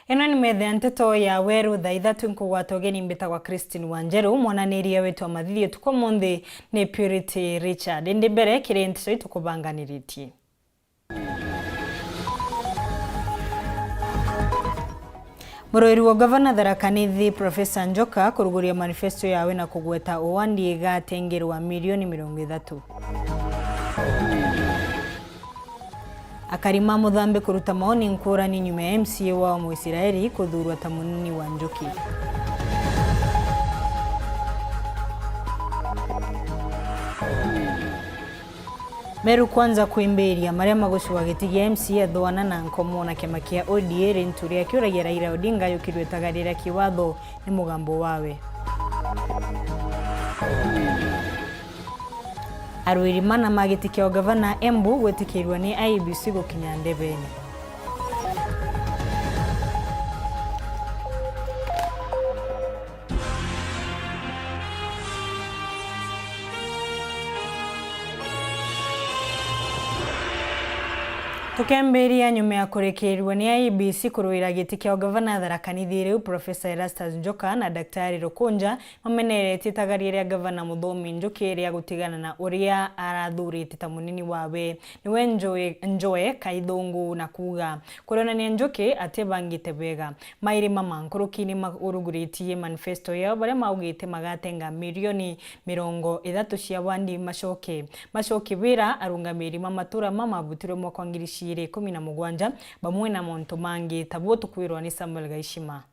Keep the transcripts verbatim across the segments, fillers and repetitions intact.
Ino ni metha ya nteto ya weru thaa ithatu. Nkugwata ugeni, mbitagwa Christine Wanjeru, mwananiria wetu wa mathithio tuku umunthi ni Purity Richard. Indi mbere kiri nteto itukubanganiritie. Murwiri wa gavana Tharaka Nithi, Professor Njoka, kuruguria manifesto yawe na kugweta uwandi igatengerwa milioni mirongo ithatu. Akari ma Muthambi kuruta maoni nkurani nyuma ya M C A wao Muisiraeli kuthuurwa ta munini wa Njuki. Meru Kwanza kwimbiria maria magucua giti gia M C A Thwana na Nkomo na kiama kia O D A rintu ria kiuragia Raila Odinga yukirwe itagarira kiwatho ni mugambo wawe. Arwiri mana ma giti kia ugavana Embu gwitikirua ni I E B C gukinya ndebene. Tukembiria nyuma ya kurekerua ni I E B C kurwira giti kia ugavana Tharaka Nithi riu, Professor Erastus Njoka na Daktari Rukunja mameneretie itagaria ria gavana Muthomi Njuki ria gutigana na uria arathurite ta munini wawe niwe Njoe, Njoe Kaithungu, na kuuga kurionania Njuki atibangite bwega. Mairi mama nkuruki ni maruguritie manifesto yao baria maugite magatenga milioni mirongo ithatu cia wandi macoke, macoke wira arungamiri ma matura ma mabutirwe mwaka wa ngiri ciiri ikumi na mugwanja, bamwe na montu mangi ta buo tukwirwa ni Samuel Gaishima.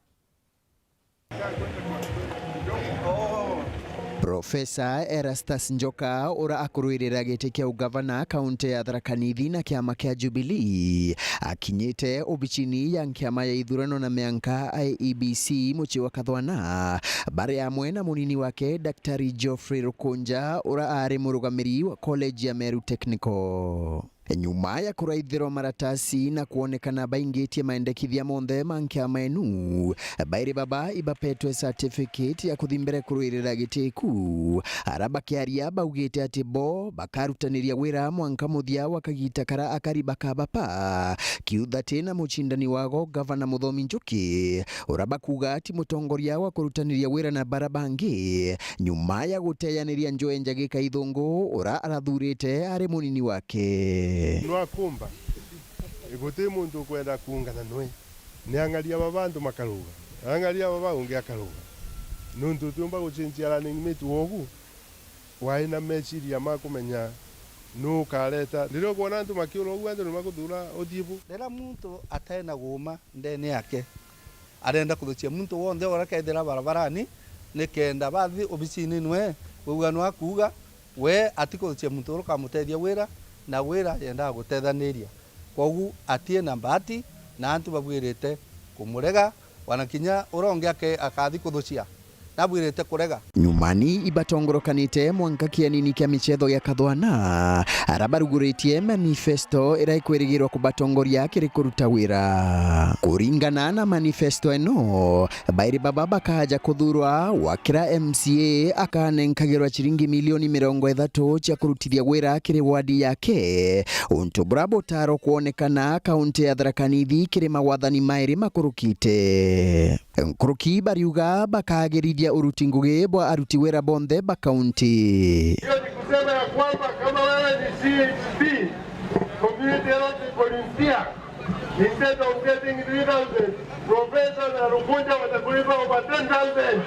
Professor Erastus Njoka, ura akurwirira giti kia ugavana kaunti ya Tharaka Nithi na kiama kia Jubilee, akinyite obicini ya nkiama ya ithurano na mianka I E B C mucii wa Kathwana, bari amwe na munini wake Daktari Geoffrey Rukunja, ura ari murugamiri wa college ya Meru Technical. Nyuma ya kuraithirwa maratasi na kwonekana baingitie maendekithia monthe ma nkiama enu, bairi baba ibapetwe certificate ya kuthi mbere kurwirira giti ku. Ara bakiaria baugite ati bo bakarutaniria wira mwanka muthia wa kagita kara akari bakabapa kiuthati na mucindani wago Gavana Muthomi Njuki, ura bakuga ati mutongoria wa kurutaniria wira na bara bangi, nyuma ya guteyaniria Njoe Njagi Kaithungu, ura arathurite ari munini wake. Nwakumba, guti muntu ukwenda kuungana nwe. Ni ang'aria baba antu makaruga, ang'aria baba ungi akaruga. Nuntu utiumba gucenjia running mate wogu, wai na meciria ma kumenya nu ukareta. Riria ukwona antu makiura ugu, antu ni maguthuura uthii bu. Riria muntu atai na guuma ndene yake, arenda kuthucia muntu wonthe uria akethira barabarani, nikenda bathi obicini nwe, wigua nwa akuuga, we atikuthucia muntu uria ukamutethia wira, na wira yendaga gutethaniria. Kwogu atie na mbati, na antu babwirite kumurega, wana kinya uria ungi ake-, akathi kuthucia, nabwirite kurega. Nyumani ibatongorokanite mwanka kianini kia michetho gia Kathwana, ara baruguritie manifesto ira ikwirigirwa kubatongoria kiri kuruta wira. Kuringana na manifesto eno, bairi baba bakaja kuthurwa, wa kira M C A akanenkagirwa ciringi milioni mirongo ithatu cia kurutithia wira kiri wadi yake, untu bura butaro kwonekana kaunti ya Tharaka Nithi kiri magwathani mairi makurukite. Nkuruki bariuga bakagirithia uruti ngugi bwa aruti wira bonthe ba kaunti. Hiyo ni kusema ya kwamba kama wewe ni C H P, community health volunteer, instead of getting three thousand, Professor na Rukunja watakulipa over ten thousand.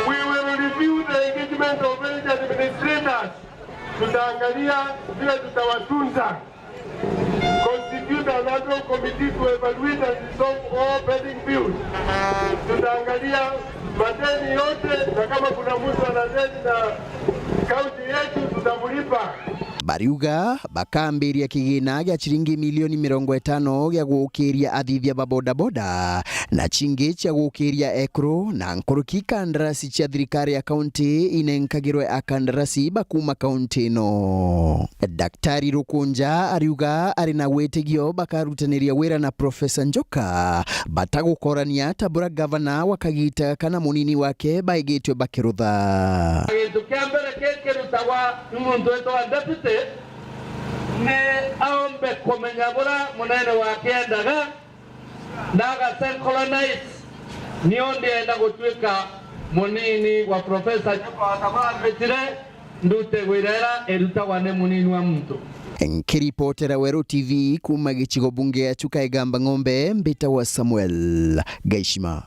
We will review the engagement of village administrators. Tutaangalia vile tutawatunza. Constitute an ad hoc committee to evaluate and resolve all pending bills. Tutaangalia madeni yote, na kama kuna mtu ana deni na kaunti yetu, tutamlipa. Bariuga bakambiria kigina gia ciringi milioni mirongo itano gia gukiria athithia ba bodaboda na cingi cia gukiria ekuru na nkuruki kandarasi cia thirikari ya kaunti inenkagirwe akandarasi ba kuuma kaunti ino. Daktari Rukunja ariuga ari na witigio bakarutaniria wira na Professor Njoka batagukorania ta bura gavana wa kagita kana munini wake baigitwe bakirutha. Gintu kia mbere kikirutagwa ni muntu witagwa deputy, Ni aombe kumenya buria munene wake endaga, na agacencolonize. Nio ndienda gutuika munini wa Professor Nyoka wa Kabambitire, ndute wira ira irutagwa ni munini wa muntu. Nkiripotera Weru T V kuuma gicigo bunge ya Chuka Igamba Ng'ombe, mbitagwa Samuel Gaishima.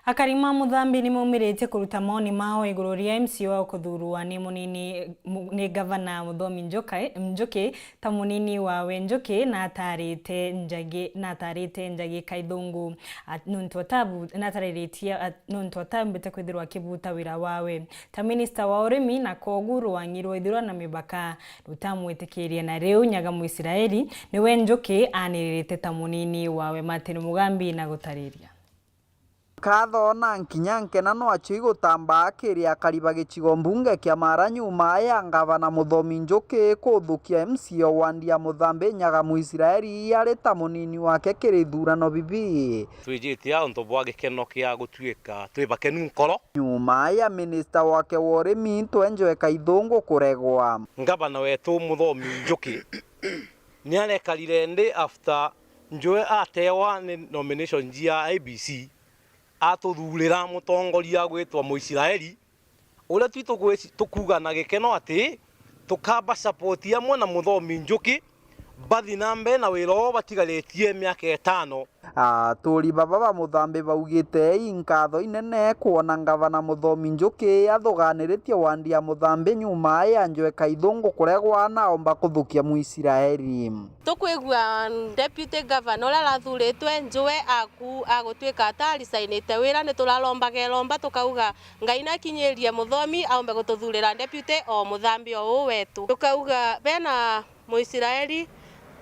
Akari ma Muthambi ni maumiritie kuruta maoni mao iguru ria M C A wao kuthuurwa ni munini, mu-, ni ngavana Muthomi Njuka-, Njuki ta munini wawe Njuki na atarite Njagi, na atarite Njagi Kaithungu, at-, nontu atabu-, na atariritie at-, nontu atambite kwithirwa akibuta wira wawe ta minista wa urimi, na kogu rwangi rwa ithurano na mibaka rutamwitikirie, na riu Nyaga Muisraeli niwe Njuki aniririte ta munini wawe Martin Mugambi na gutariria. Nkatho na nkinya nkena no acio igutambaa kiri akari ba gicigo mbunge kia Mara nyuma ya ngavana Muthomi Njuki kuthukia M C A o wandi ya Muthambi Nyaga Muisraeli ari ta munini wake kiri ithurano bibi. Twijite antu bwa gikeno kia gutuika twi bakenu nkoro. Nyuma ya minista wake wa urimi Twenjoe Kaithungu kuregwa. Ngavana wetu Muthomi Njuki niarekarire ndi after Njue atewa ni nomination cia I E B C, atuthuurira mutongoria gwitwa Muisraeli, uria twi tugweci-, tukuuga na gikeno ati tukaba support amwe na Muthomi Njuki, bathi na mbere na wira oo batigaritie miaka itano. Aturi baba ba Muthambi baugite i nkatho inene kwona ngavana Muthomi Njuki athuganiritie wandi ya Muthambi nyuma ya Njue Kaithungu kuregwa na aomba kuthukia Muisraeli. Tukwigua Deputy Governor uria arathuritwe Njue aku-, agutwika ata arisainite wira, ni turarombaga iromba tukauga Ngai nakinyirie Muthomi aumbe gututhurira Deputy o Muthambi o uu wetu. Tukauga bena Muisraeli,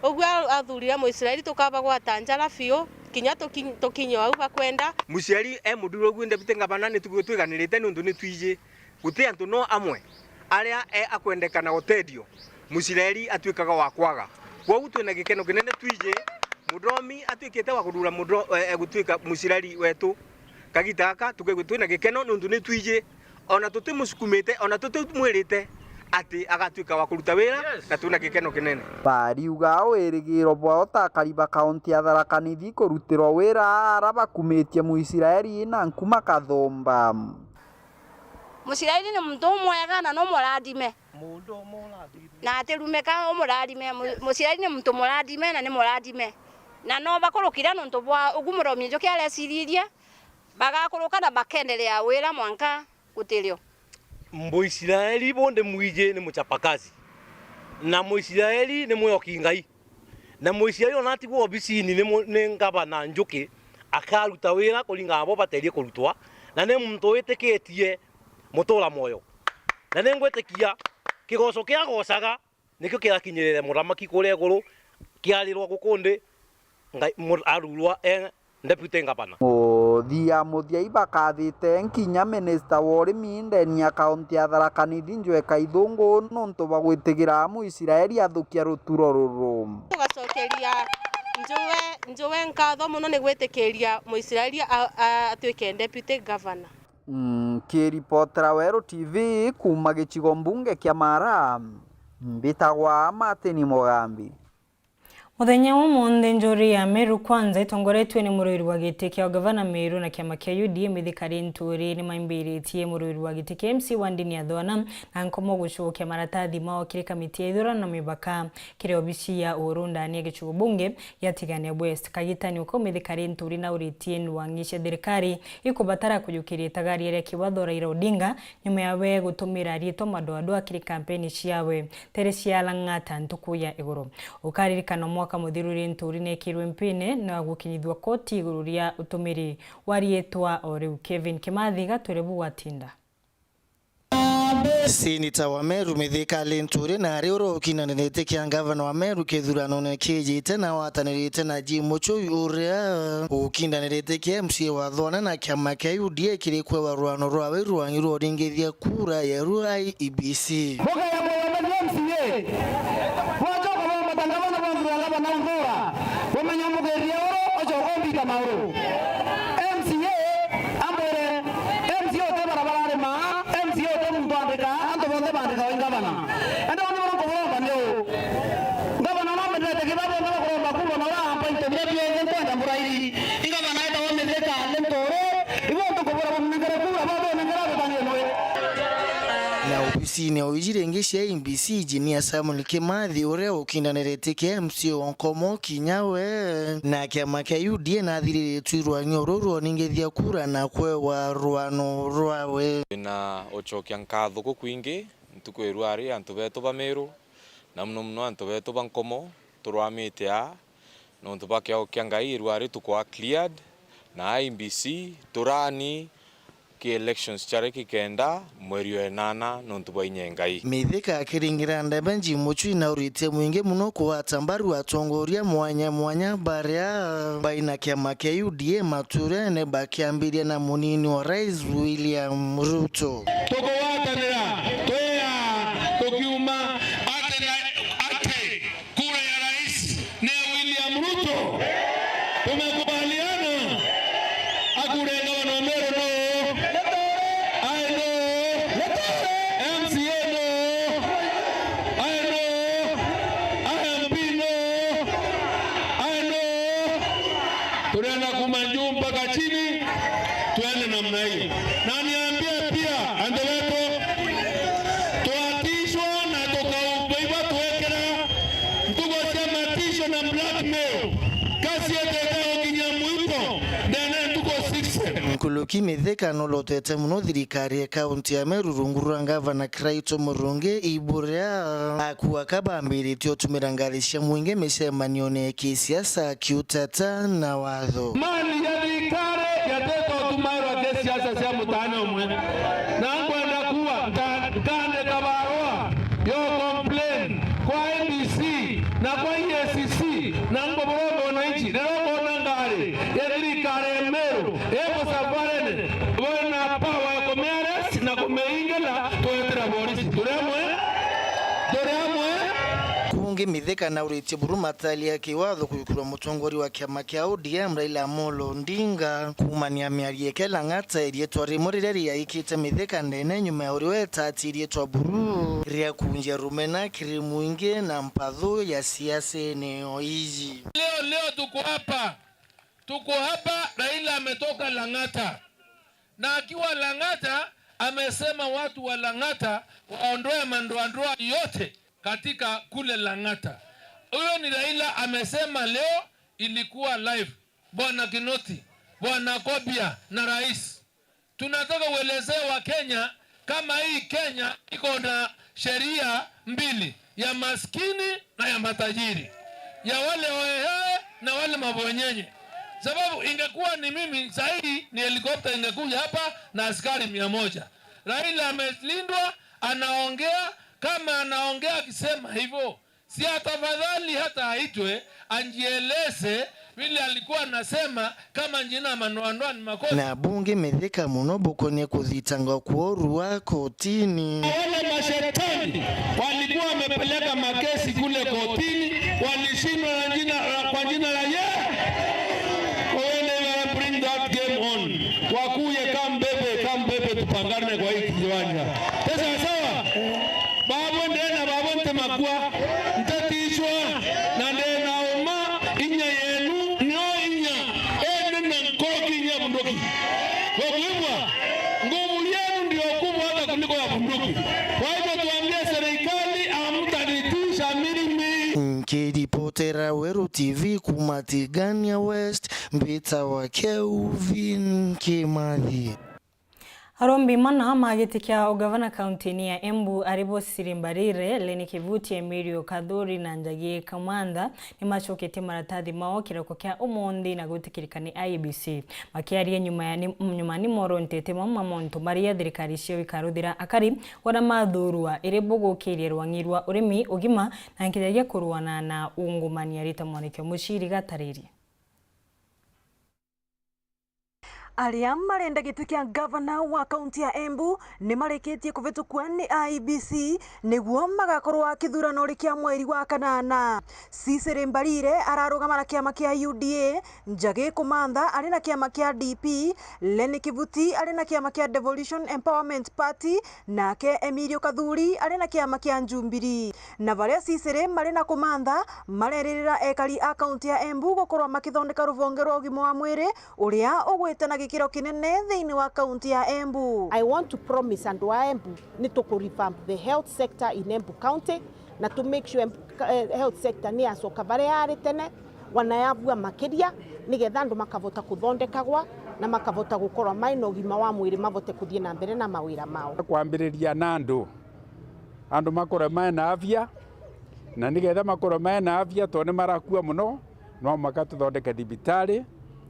uguo athurire Muisraeli tukabagwata njara biu, kinya tuki-, tukinye au bakwenda. Muisraeli e muthuri uguo Deputy Governor ni tukwigua twiganirite niuntu ni twiji. Guti antu no amwe aria e akwendeka na guteethio, Muisraeli atwikaga wa kwaga. Kwogu twina gikeno kinene twiji Muthomi atwikite wa kuthura Mutho-, e, e, gutwika Muisraeli wetu. Kagita gaka tukaigua twina gikeno niuntu ni twiji, ona tutimusukumite, ona tutimwirite ati agatwika wa kuruta wira, na twina gikeno kinene. Bariuga wirigiro bwao ta akari ba kaunti ya Tharaka Nithi kurutirwa wira ara bakumitie Muisraeli na nkuma kathumba. Muisraeli ni muntu umwega na ni umurathime. Mundu umurathime. Na atirumika umurathime. Mu-, Muisraeli ni muntu murathime na ni murathime. Na no bakurukire nontu bwa ugu Muthomi Njuki areciririe, bagakuruka na bakendelea wira mwanka gutirio. Muisraeli bundi mwiji ni muchapakazi. Na Muisraeli ni mwiyoki Ngai. Na Muisraeli ona atigwa obisini ni mu-, ni ngavana Njuki, akaruta wira kuringana na bo baterie kurutwa, na ni muntu witikitie mutura mwoyo. Na ni ngwitikia kigoco kia agocaga nikio kirakinyirire muthamaki kuria iguru, kiarirwa guku nthi, Ngai, mu-, arurwa e Deputy Governor. Muthia muthia ibakathite nkinya minista wa urimi ndeni ya kaunti ya Tharaka Nithi Njue Kaithungu nontu bwa gwitigira Muisraeli athukia ruturo ruru. Tugacokeria Njue, Njue nkatho muno ni gwitikiria Muisraeli a-, a-, atwike Deputy Governor. Nkiripotera Weru T V kuuma gicigo mbunge kia Mara, mbitagwa Martin Mugambi. Muthenya wa umunthi, njuri ya Meru Kwanza itongoretue ni murwiri wa giti kia ugavana Meru na kiama kia U D A Mithika Linturi nimaimbiritie murwiri wa giti kia M C A wa ndini ya Thwana na Nkomo gucokia maratathi mao kiri kamiti ya ithurano na mibaka kiri obici ya Uhuru ndani ya gicigo bunge gia Tigania West. Kagitani uko Mithika Linturi nauritie ndwang'i cia thirikari ikubatara kujukiria itagaria ria kiwatho Raila Odinga nyuma yawe gutumira riitwa madoadoa kiri kampeni ciawe. Teresia Lang'ata ntuku ya iguru. Ukaririkana mwaka muthiru Linturi neekirwe mpine na gukinyithua koti iguru ria utumiri wa riitwa o riu. Kevin Kimathi gatwire bu gwatinda. Seneta wa Meru Mithika Linturi na ari uria ukindanirite kia ngavana wa Meru kithuranone kiijite na watanirite na Jim Muchui uria ukindanirite kia M C A wa Thwana na kiama kia U D A kiri kwewa rwano rwawe rwang'i rwa uringithia kura ya rua I E B C. Bukaya muyomberia M C A, bwacoka bwambata ngavana, bwanthura ngavana uthura, bumenya mugiriria uru ucoka umbita mauru. M C A ambwire, M C A uti barabara arima, M C A uti muntu andika, antu bonthe bandika wi ngavana. Ende bonthe bara nkubomba ni uu, Tine o iji ringi cia I E B C, Engineer Samuel Kimathi, uria ukindanirite kia M C A wa Nkomo kinya we na kiama kia U D A, nathiriritue irwang'io ruru rwoningithia kura na kwewa rwano rwawe. Twina ucokia nkatho gukwingi ntuku ya irua ri antu betu ba Meru, na muno muno antu betu ba Nkomo turwamite aa, nontu bwa kiao kia Ngai irua ri tukwa cleared na I E B C turani ki elections ciari kikenda mweri wa enana nontu bwa inya ya Ngai. Mithika akiringira ndebe njimuchu inauritie mwingi muno kugwata mbaru atongoria mwanya mwanya baria baina kiama kia U D A maturene, bakiambiria na munini wa rais William Ruto. Tukugwatanira twia tukiuma ati na ati kura ya rais ni ya William Ruto. Tumekubaliana. Akura ya gavana wa Meru no? Ae no? M C A no? Ae no? Ae M P no? Ae no? Turenda kuma juu mpaka chini, tuende namna hiyo. Na niambie pia, antu betu, twatishwa na tukaubaiba twekera ntugo cia matisho na blackmail. Kasi etete gukinya mwito, ndene ntugo sixty. Nkuluki Mithika nulotete muno thirikari ya kaunti ya Meru rungu rwa gavana Kiraitu Murungi, iburia akua kabambiritie utumira ngari cia mwingi micemanione ya kisiasa kiutata na watho. Mali ya thirikari yatete utumairwa ki siasa cia mutane umwe. Na nkwenda kuwa nka-, nkandika barua yo complain kwa I E B C na kwa E A C C na nkubura mwananchi riria ukona ngari ya thirikari ya Meru iku safarene, wina power ya kumiarrest na kumiingila twetira borisi. Turi amwe? Turi amwe? Kungi Mithika nauritie buru matali ya kiwatho kuyukirwa mutongoria wa kiama kia O D M Raila Amolo Odinga kuumania miario ikela Lang'ata, iriitwa rimwe riria riaikite Mithika ndene nyuma ya uria wetati iriitwa buru ria kunjia rumena kiri mwingi na mpathu ya siasene o iji. Leo, leo tuko hapa, tuko hapa, Raila ametoka Lang'ata, na akiwa Lang'ata amesema watu wa Lang'ata waondoe mandoandoa yote katika kule Lang'ata. Huyo ni Raila amesema leo, ilikuwa live. Bwana Kinoti, Bwana Kobia na rais, tunataka uelezee wa Kenya kama hii Kenya iko na sheria mbili, ya maskini na ya matajiri, ya wale hohehahe na wale mabwenyenye. Sababu ingekuwa ni mimi, sahii ni helikopta ingekuja hapa na askari mia moja. Raila amelindwa, anaongea. Kama anaongea akisema hivyo, si atafadhali hata aitwe ajieleze vile alikuwa anasema, kama njina mandoandoa ni makosa. Na bunge Mithika muno bukonie kuthitanga kuorua kotini. Wale mashetani walikuwa wamepeleka makesi kule kotini, walishindwa na jina, kwa jina la Yesu. Kwa hiyo, they will bring that game on. Wakuye, come baby, come baby, tupangane kwa hii kiwanja. Sawa sawa? Babo ndena, babo ntemakwa, ntetishwa, na ndena uma, inya yenu, nio inya, ene na nkoroki inya bunduki. Kwa kuibwa, nguvu yenu ndio kubwa hata kuliko ya bunduki. Kwa hivyo tuambie serikali, hamtanitisha mimi. Nkiripotera Weru T V kuma Tigania West, mbitawa Kelvin Kimathi. Arombi mana ma giti kia ugavana kaunti-ini ya Embu ari bo Cecily Mbarire, Lenny Kivuti, Emilio Kathuri na Njagi Kamwantha ni macoketie maratathi mao kiroko kia umunthi na gwitikirika ni I E B C. Makiaria nyuma ya ni, nyuma ni morontete mamwe ma montu maria thirikari ciao ikaruthira akari bona mathurwa iri bo gukiria rwang'i rwa urimi, ugima na nkinya gia kurwana na ungumania. Rita Mwaniki wa Muciri gatariria. Aria marenda giti kia ngavana wa kaunti ya Embu ni marikitie kuvitukua ni I E B C niguo magakorwa kithurano ri kia mweri wa kanana. Cecily Mbarire ararugama na kiama kia U D A, Njagi Kumantha ari na kiama kia D P, Lenny Kivuti ari na kiama kia Devolution Empowerment Party, nake Emilio Kathuri ari na kiama kia Jubilee. Na baria Cecily mari na Kumantha mareririra ekari a kaunti ya Embu gukorwa makithondeka ruvonge rwa ugima wa mwiri uria ugwite na Gikiro kinene thiini wa kaunti ya Embu. I want to promise andu a Embu ni tuku revamp the health sector in Embu County, na to make sure Embu, eh, health sector ni yacoka baria yari tene, wanayavua makiria, nigetha andu makavota kuthondekagwa na makavota gukorwa mai na ugima wa mwiri, mavote kuthii na mbere na mawira mao. Kwambiriria na andu, andu makorwe mai na afya, na nigetha makorwe mai na afya, tondu ni marakua muno, no maka tuthondeke thibitari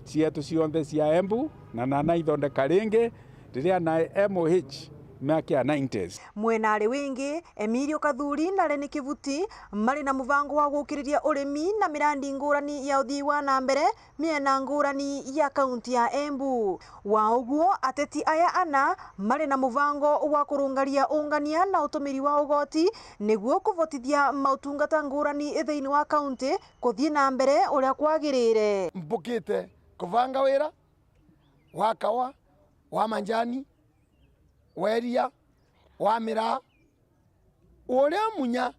cietu cionthe cia Embu, na nana ithondeka ringi riria na M O H miaka ya nineties. Mwenari wingi, Emilio Kathuri na Reni Kivuti, mari na muvango wa gukiriria urimi na mirandi ngurani ya uthii wa na mbere miena ngurani ya kaunti ya Embu. Wa uguo, ateti aya ana mari na muvango wa kurungaria ungania na utumiri wa ugoti niguo kuvotithia mautungata ngurani thiini wa kaunti kuthii na mbere uria kwagirire. Mbukite kuvanga wira wa kawa, wa manjani, wa iria, wa miraa, uria munya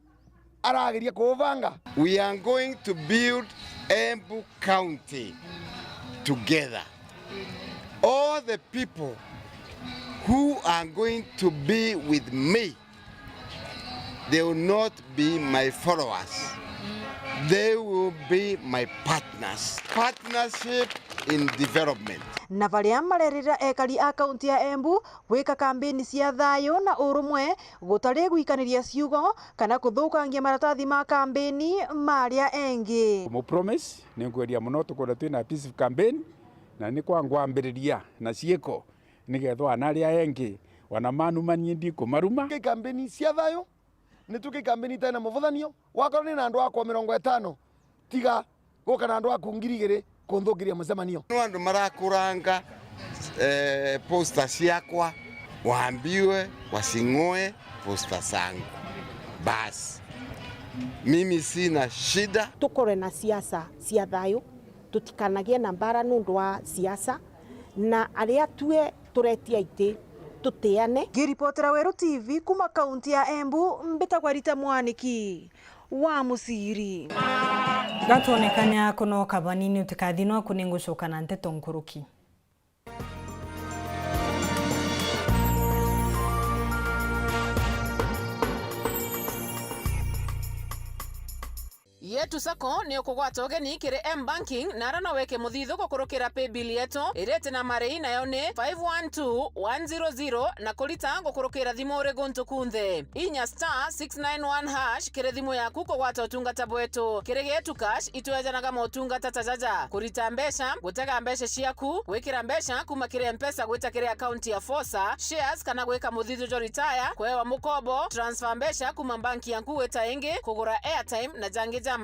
arageria kuubanga. We are going to build Embu County together. All the people who are going to be with me, they will not be my followers. They will be my partners. Partnership in development. Na baria marerira ekari a kaunti ya Embu gwika kambeni cia thayu na urumwe, gutari gwikaniria ciugo kana kuthukangia maratathi ma kambeni ma aria engi. Mu promise, ni nkweria muno tukwenda twina peace campaign, na ni kwa ngwambiriria na ciiko, nigetha ana aria engi, wana manuma nie ndikumaruma. Ki kambeni cia thayu, ni tuki kambeni itena muvuthanio. Wakorwo ni na andu akwa mirongo itano, tiga guka na andu aku ngiri igiri kunthukiria mucemanio. No andu marakuranga, eh, posta ciakwa, waambiwe wasing'oe posta zangu. Basi. Mimi sina shida. Tukorwe na siasa cia thayu, tutikanagie na mbara nundu wa siasa, na aria tue turetia iti tutiane. Ngiripotera Weru T V kuma kaunti ya Embu, mbitagwa Rita Mwaniki wa Muciri. Gatwonekania kuno kabanini utikathinwa ku ningucoka na nteto nkuruki. Yetu Sacco ni ukugwata ugeni kiri M-Banking, na ara no weke muthithu gukurukira paybill yetu iriti na marei, nayo ni five one two one zero zero, na kurita gukurukira thimu uri guntu kunthe. Inya star six nine one hash kiri thimu yaku kugwata utungata bwetu. Kiri Getu Cash, itwejanaga motungata ta jaja: kurita mbeca, gutega mbeca ciaku, gwikira mbeca kuma kiri M-Pesa gwita kiri account ya Fosa, shares kana gwika muthithu jwa retire, kuewa mukobo, transfer mbeca kuma banki yaku gwita ingi, kugura airtime na jangi jamaingi.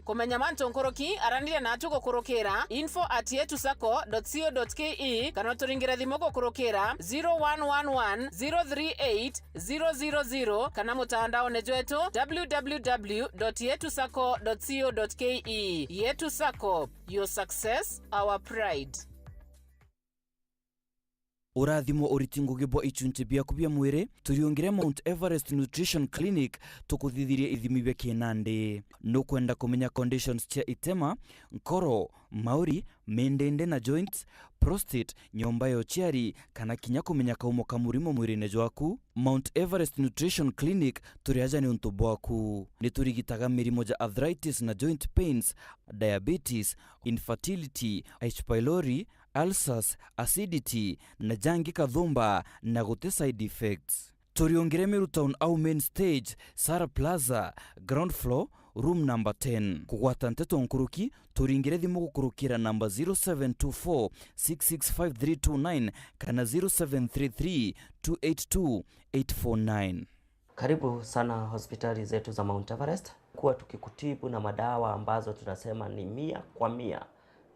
Kumenya mantu nkuruki, araniria natu gukurukira info at yetu sacco dot co dot ke kana uturingire thimu gukurukira zero one one one zero three eight zero zero zero kana mutandaone jwetu w w w dot yetu sacco dot co dot ke. Yetu Sacco, your success, our pride. Urathimwo uriti ngugi bwa ichunchi biaku bia mwiri, turiungire Mount Everest Nutrition Clinic tukuthithirie ithimi bia kinandi. Nukwenda kumenya conditions cia itema, nkoro, mauri, mindindi na joints, prostate, nyomba ya uciari, kana kinya kumenya kaumo ka murimo mwirine jwaku? Mount Everest Nutrition Clinic turi aja niuntu bwaku. Niturigitaga mirimo ja arthritis na joint pains, diabetes, infertility, H. pylori, ulcers, acidity, na jangi kathumba, na guti side effects. Turiungire Meru Town au main stage, Sara Plaza, ground floor, room number ten. Kugwata nteto nkuruki, turingire thimu gukurukira namba zero seven two four six six five three two nine kana zero seven three three two eight two eight four nine. Karibu sana hospitali zetu za Mount Everest. Kuwa tukikutibu na madawa ambazo tunasema ni mia kwa mia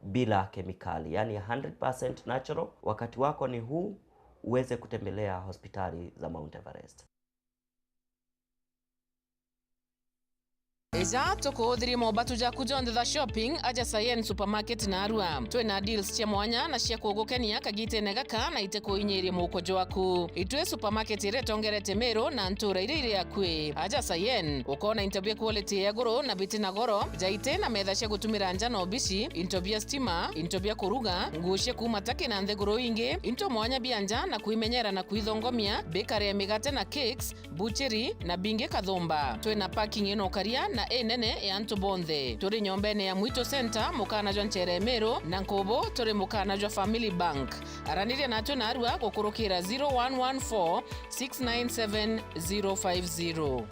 bila kemikali, yani hundred percent natural. Wakati wako ni huu, uweze kutembelea hospitali za Mount Everest. Ija tukuuthirie mobatu jaku jonthe ja shopping aja Sayen Supermarket narua. Twina deals cia mwanya na cia kugukenia kagitene gaka na itikuinyiria muuko jwaku. Itwi supermarket iria itongerete Meru na ntuura iria iri akui. Aja Sayen, ukoona into bia quality ya iguru na biti na goro, jaiti na metha cia gutumira nja na obici, into bia stima, into bia kuruga, nguo cia kuuma Turkey na nthiguru ingi, into mwanya bia nja na kwimenyera na kwithongomia, bakery ya migate na cakes, bucheri na bingi Kathumba. Twina parking ino karia na inene ya antu bonthe. Turi nyombene ya Mwitu Center, mukana jwa nchere Meru, na nkubu turi mukana jwa Family Bank. Araniria natwe narua gukurukira zero one one four six nine seven zero five zero.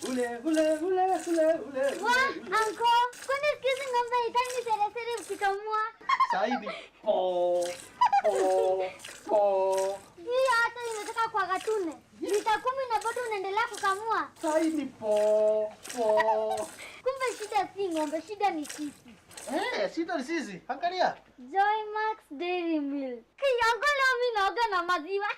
Ule, ule, ule, ule, ule, ule. Wa, anko, kwani siku hizi ng'ombe haikangi seresere ukikamua? Saidi. Po, po, po. Hiyo hata imetoka kwa gatune. Lita kumi na bado unaendelea kukamua. Saidi po, po. Kumbe shida si ng'ombe, shida ni sisi. Eh, shida ni sisi. Angalia. Joy Max Dairy Milk. Kiyango leo mimi naoga na maziwa.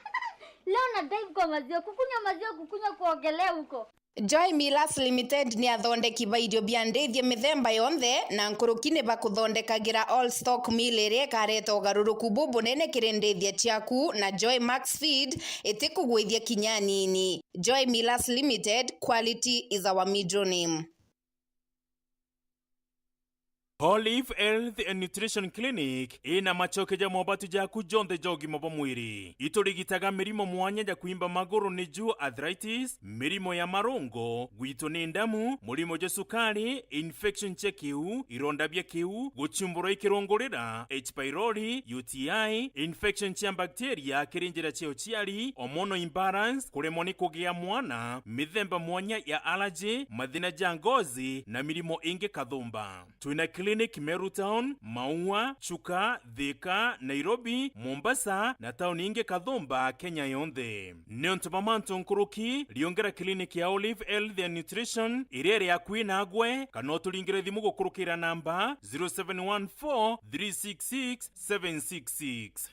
Leo na dive kwa maziwa, kukunywa maziwa, kukunywa kuogelea huko. Joy Millers Limited ni athondeki ba irio bia ndithia mithemba yonthe, na nkuruki ni bakuthondekagira all stock meal iria ikareta ugaruruku bubunene kiri ndithia ciaku, na Joy Max Feed itikugwithia kinya anini. Joy Millers Limited, quality is our middle name. Olive Health and Nutrition Clinic ina macoke ja mobatu jaku jonthe ja ugima bwa mwiri. Iturigitaga mirimo mwanya ja kwimba maguru, niju arthritis, mirimo ya marungo, gwitwo ni ndamu, murimo jwa sukari, infection cia kiu, ironda bia kiu, guchumburwa ikirungurira, H pylori, U T I, infection cia bacteria kiri njira cia uciari, hormonal imbalance, kuremwa ni kugia mwana, mithemba mwanya ya allergy, mathina ja ngozi na mirimo ingi kathumba. Twina clinic Meru Town, Maua, Chuka, Thika, Nairobi, Mombasa na tauni ingi kathumba Kenya yonthe. Niuntu bwa mantu nkuruki, riongera clinic ya Olive Health and Nutrition iria iri akui nagwe, kana uturingire thimu gukurukira namba zero seven one four three six six seven six six.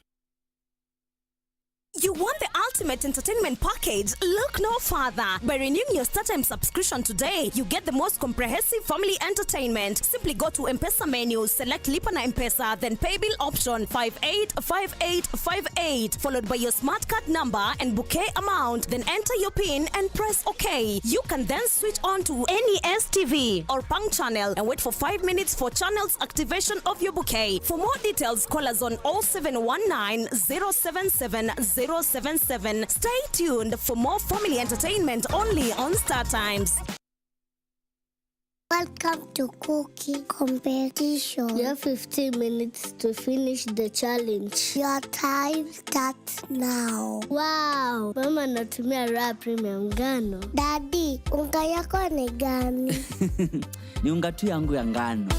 You want the ultimate entertainment package? Look no further. By renewing your StarTimes subscription today, you get the most comprehensive family entertainment. Simply go to M-Pesa menu, select Lipa na M-Pesa, then pay bill option five eight five eight five eight, followed by your smart card number and bouquet amount. Then enter your pin and press OK. You can then switch on to any S T V or Pang channel and wait for five minutes for channels activation of your bouquet. For more details, call us on oh seven one nine, zero seven seven, zero seven seven. Stay tuned for more family entertainment only on StarTimes. Welcome to cooking competition. You have fifteen minutes to finish the challenge. Your time starts now. Wow, mama anatumia Raha Premium ngano. Daddy, unga yako ni gani? Ni unga tu yangu ya ngano.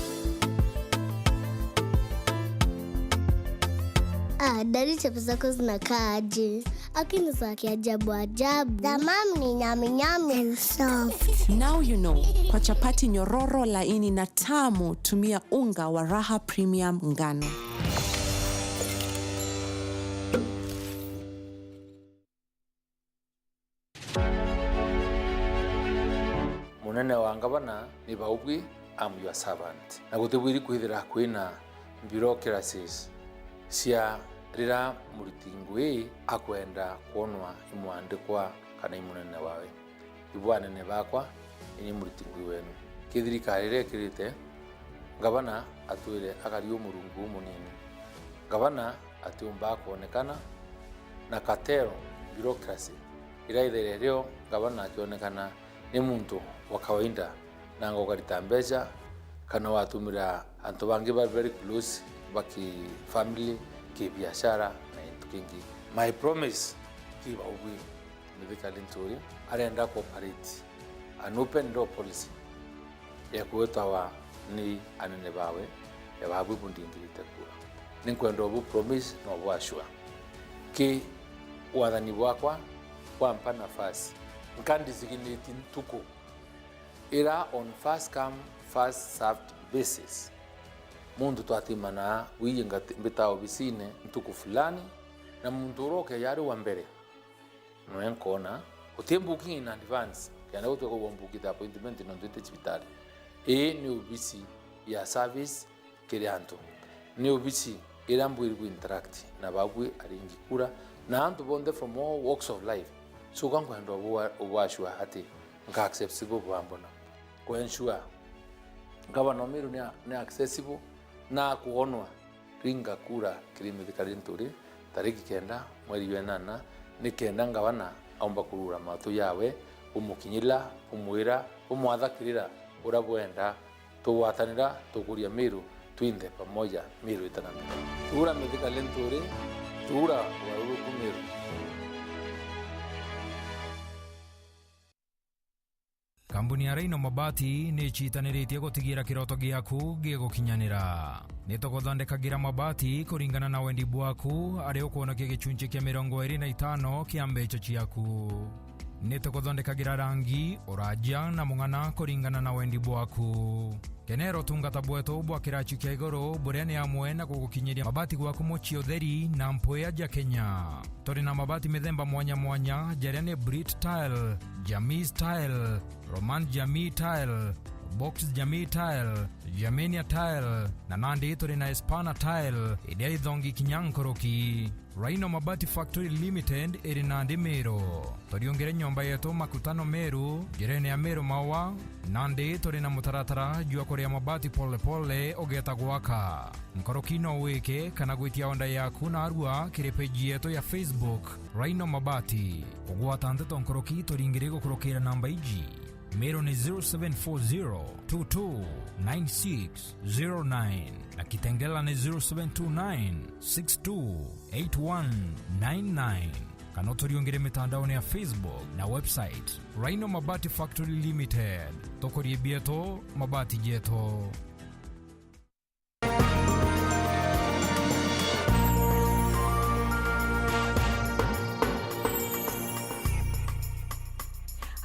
Ah, daddy, chapo zako zinakaa aje? Lakini za kiajabu ajabu. The mom ni nyami nyami and soft. Now you know, kwa chapati nyororo, laini na tamu, tumia unga wa Raha Premium ngano. Munene wa ngavana ni baubwi, I'm your servant. Na gutibwiri kwithira kwina bureaucracies cia rira muriti ngui akwenda kwonwa i mwandikwa kana i munene wawe. Ibu anene bakwa, ini muriti ngui wenu. Ki thirikari iria ikirite, ngavana atwire akari u murungu umunini. Ngavana atiumba kwonekana, na cartel, bureaucracy, iraithaira rio ngavana akionekana ni muntu wa kawaida, nanga ukarita mbeca, kana watumira antu bangi ba very close, ba ki family, ki biashara, na gintu kingi. My promise ki baubwi. Mithika Linturi arenda ku operate an open door policy ya kwitawa ni anene bawe, ya babu bundingirite kura. Ninkwenda ubu promise na ubu assure. Ki wathani bwakwa bwampa nafasi, nka designate ntuku ira on first come, first served basis. Muntu twatimana, wiji ngati-, mbita obisine ntuku fulani, na muntu uria ukeja ari wa mbere, noe nkoona, uti booking in advance, Kenda gutwika kuuga mbukiite appointment nontu iti cibitari. Ii ni obisi ya service kiri antu. Ni obisi iria mbwiri ku interact na babui aringi kura na antu bonthe from all walks of life. So ka nkwenda ubu-, ubu assure ati nka accessible bwambona. Ku ensure Gavana o Meru ni a-, ni accessible na akwonwa. Ringa kura kiri Mithika Linturi tariki kenda mweri jwa inana, ni kenda ngavana aumba kurura matu jawe, bumukinyira, bumwira, bumwathakirira uria bwenda. Tugwatanira tukuria Meru twinthe pamoja, Meru itana mithika. Thuura Mithika Linturi, thuura ugaruruku Meru. Kambuni ya Rhino Mabati ni iciitaniritie gutigiira kiroto giaku gigukinyanira. Ni tuguthondekagira mabati kuringana na wendi bwaku, aria ukwonokia gichunchi kia mirongo iri na itano kia mbecha ciaku. Ni tuguthondekagira rangi, uraja na mung'ana kuringana na wendi bwaku. Kenera utungata bwetu bwa kirachi kia iguru, buria ni amwe na gugukinyiria mabati gwaku mucii utheri na mpwia ja Kenya. Turi na mabati mithemba mwanya mwanya, jaria ni Brit Tile, Jamii Tile, Roman Jamii Tile, Box Jamii Tile, Germania Tile, na nandi turi na Espana Tile, iria ithongi kinya nkuruki. Rhino Mabati Factory Limited iri nandi Meru. Turiungire nyomba yetu Makutano Meru, njirene ya Meru Maua, nandi turi na mutaratara jwa kuria mabati pole pole ugeeta gwaka. Nkuruki no wike kana gwitia order yaku narua kiri page yetu ya Facebook, Rhino Mabati. Kugwata nteto nkuruki turingire gukurukira namba iji. Meru ni zero seven four zero two two nine six zero nine na Kitengela ni zero seven two nine six two eight one nine nine. Kana uturiungire mitandaone ya Facebook na website, Rhino Mabati Factory Limited. Tukurie bietu, mabati jetu.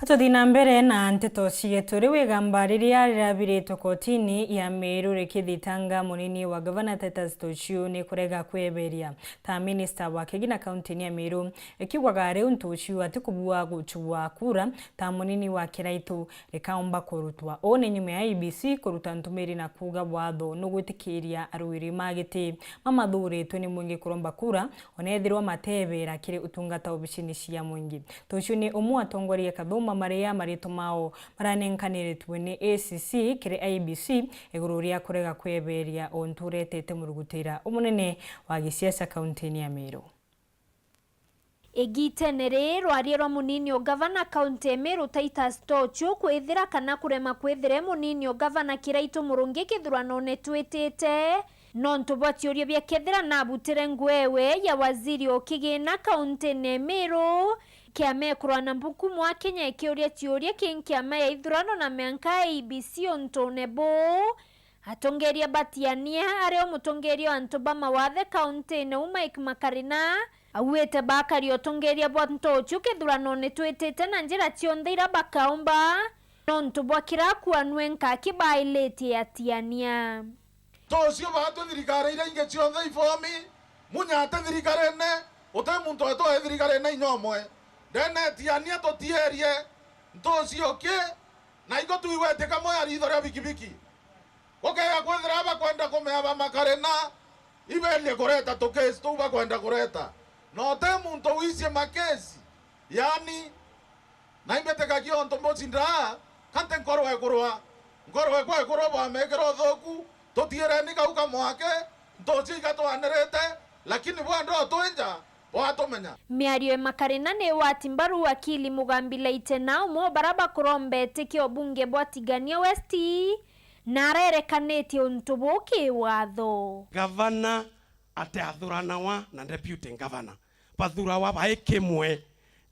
Tuthi na mbere na nteto cietu. Riu igamba riria rirabiritwe kotini ya Meru rikithitanga munini wa gavana Titus Tuciu ni kurega kweberia ta minista wa kigina kauntini ya Meru, ikiugaga riu Tuciu atikubua gucua kura ta munini wa Kiraitu rikaumba kurutwa. Uu ni nyuma ya I E B C kuruta ntumiri na kuuga watho nugwitikiria arwiri ma giti mamathuritwe ni mwingi kuromba kura, ona ethirwa matebera kiri utungata obicini cia mwingi. Tuciu ni umwe atongoria kathuma maria maritwa mao maranenkanirtwe ni A C C kiri I E B C iguru ria kurega kweberia untu uretete murugutira umunene wa gisiasa kauntini ya Meru. Igitene riri, rwaria rwa munini o gavana kaunti ya Meru Titus Tochu kwithira kana kurema kwithira e munini o gavana Kiraitu Murungi kithuranone twitite, nontu bwa ciuria bia kethira nabutire nguo ewe ya waziri o kigina kauntine ya Meru. Kiama ya kurwana mbuku mwa Kenya ikiuria ciuria ki nkiama ya ithurano na mianka ya I E B C untune buu. Atongeria ba Tiania, aria o mutongeria o antu ba mawathe kauntine u Mike Makarina, auite bakari utongeria bwa Ntochu kithuranone twitite na njira cionthe ira bakaumba, nontu bwa kira kuanue nkaki bailitie ya Tiania. Ntochu baatwe thirikari iria ingi cionthe ibomi, Munya ati thirikarine, uti muntu atwae thirikarine inya umwe. Ndene Tiania tutierie Ntochu ki, na iko tuigwete kamwe ya ritho ria bikibiki. Gukega kwithira bakwenda kumea ba Makarina, iberie kureta tukesi tuu bakwenda kureta. Na uti muntu wicie makesi, yaani, na imbitikagia untu mbucindaa, ka nti nkorwa ekurwa. Nkorwa ekwa ekurwa bwamekira uthuku, tutiireni kau kamwake, Ntochu igatwanirite, lakini bwenda utwinja, bwatumenya. Miario ya Makarina ni wati mbaru wakili Mugambi Laitena, umwe o bara bakurombete kio bunge bwa Tigania West, na arerekanitie untu buu ki watho. Gavana atiathuranawa na deputy governor, bathurawa bai kimwe.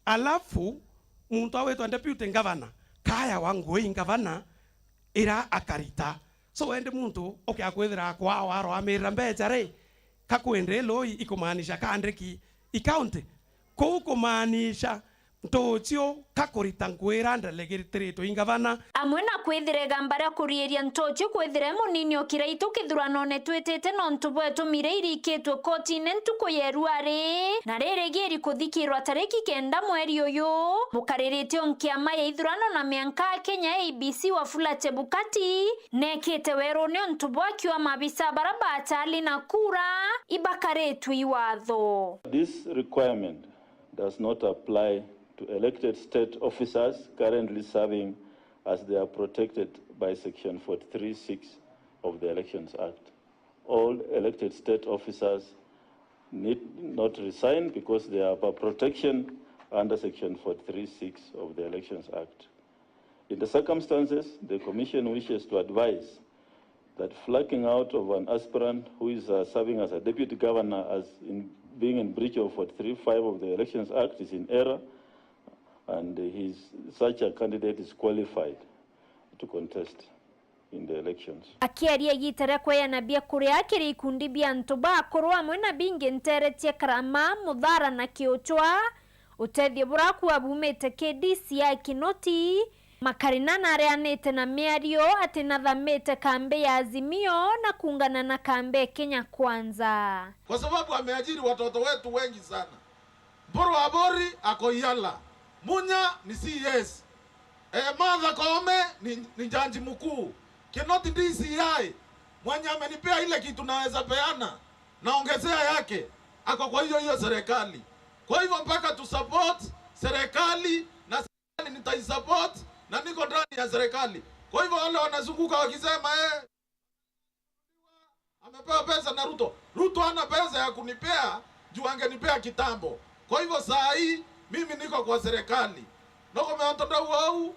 Alafu muntu awitwa deputy governor kayawa nguo i gavana ira akarita. So wendi muntu ukia kwithira kwao aroamirira mbecha ri, ka kwindi loi ikumaanisha kandiki i county? Kuu kumaanisha Ntuuchiu ka kurita ngugi iria ndelegiritwe i ngavana. Amwe na kwithira igamba ria kuriiria Ntuuchiu kwithira e munini o Kiraitu kithuranone twitite nontu bwa itumire irikitwe kotine ntuku ya iruari, na ririgiiri kuthikirwa tariki kenda mweri uyu, mukaririte o nkiama ya ithurano na mianka a Kenya A I B C Wafula Chebukati nekite werune untu bwa kiu amabisa bara batali na kura ibakaritwe i watho. This requirement does not apply to elected state officers currently serving, as they are protected by Section forty-three six of the Elections Act. All elected state officers need not resign because they have a protection under Section forty-three six of the Elections Act. In the circumstances, the Commission wishes to advise that flagging out of an aspirant who is, uh, serving as a deputy governor as in being in breach of forty-three five of the Elections Act is in error, and his, such a candidate is qualified to contest in the elections. Akiaria igiita ria kweana biakuria kiri ikundi bia antu ba akuru amwe na bingi nteere cia Karama, Muthara na Kiuchwa, utethio burakua bumite ki D C I Kinoti, Makarina nareanite na miario ati nathamite kambi ya Azimio na kuungana na kambi ya Kenya Kwanza. Kwa sababu ameajiri watoto wetu wengi sana. Mburu Abori ako Yala. Munya ni C S. Eh, Martha Koome ni, ni jaji mkuu. Kinoti D C I. Mwenye amenipea ile kitu naweza peana, naongezea yake. Ako kwa hiyo hiyo serikali. Kwa hivyo mpaka tu support serikali na nitaisupport na niko ndani ya serikali. Kwa hivyo wale wanazunguka wakisema, "Eh, amepewa pesa na Ruto." Ruto hana pesa ya kunipea juu angenipea kitambo. Kwa hivyo saa hii mimi niko kwa serikali. Noko meonto ndau au,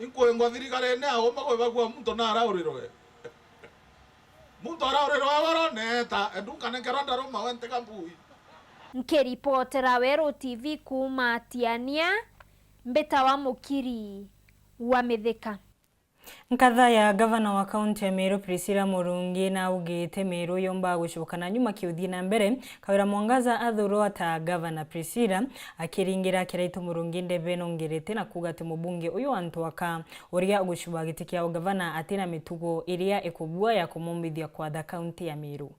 inkwengwa thirikarine auma kwebagua muntu naraurirwe. Muntu araurirwe waro neeta, endunkanenkerwa ndaruma wenteka mbui. Nkiripotera Weru T V kuuma Tiania, mbitawa Mukiri wa Mithika. Nkatha ya gavana wa kaunti ya Meru Priscilla Murungi naugite Meru yomba gucoka na nyuma kiuthii na mbere. Kawira Mwangaza athurwa ta gavana, Priscilla akiringira Kiraitu Murungi ndebe nongerete na kuuga ati mubunge uyu wa Ntwaka uria ugucuba giti kia ugavana atina mitugo iria ikubua ya kumumithia kwatha kaunti ya Meru.